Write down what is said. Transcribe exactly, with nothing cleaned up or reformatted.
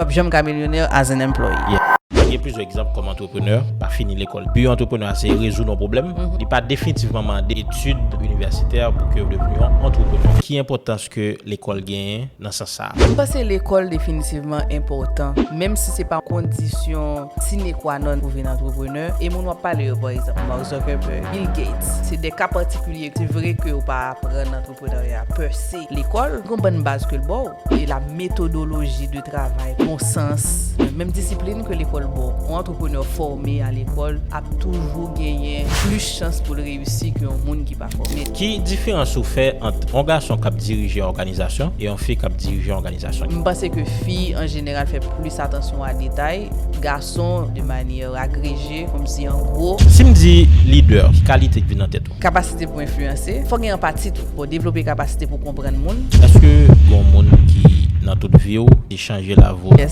p ap janm ka milyonè as an employee. Gen plizyè egzanp kòm antreprenè pa fini lekòl. Bi yon antreprenè se rezoud yon pwoblèm. Li pa definitivman mande etid inivèsitè pou ke w devni yon antreprenè. Ki enpòtans ke lekòl genyen nan sans sa a? M panse lekòl definitivman enpòtan, menm si se pa kondisyon sine qua non pou vin antreprenè. E moun w ap pale yo, pa egzanp, Mark Zuckerberg, Bill Gates, se de ka patikilye. Se vre ke yo pa aprann antreprenarya per se lekòl, gen yon bann baz ke l ba w. E la metodoloji de travay, bon sans, menm disiplin ke lekòl ba w. Yon antreprenè fòme a lekòl ap toujou genyen plis chans pou l reyisi ke yon moun ki pa fòme. Ki diferans ou fè ant yon gason k ap dirije yon òganizasyon e yon fi k ap dirije yon òganizasyon? M panse ke fi, an jeneral, fè plis atansyon a detay, gason, de manyè agreje, kòmsi an gwo. Si m di lidè, ki kalite k vin nan tèt ou? Kapasite pou enfliyanse, fò gen anpati tou. Bon, devlope kapasite pou konprann moun. Èske gen yon moun ki nan tout vi w, ki chanje lavi w? Yes,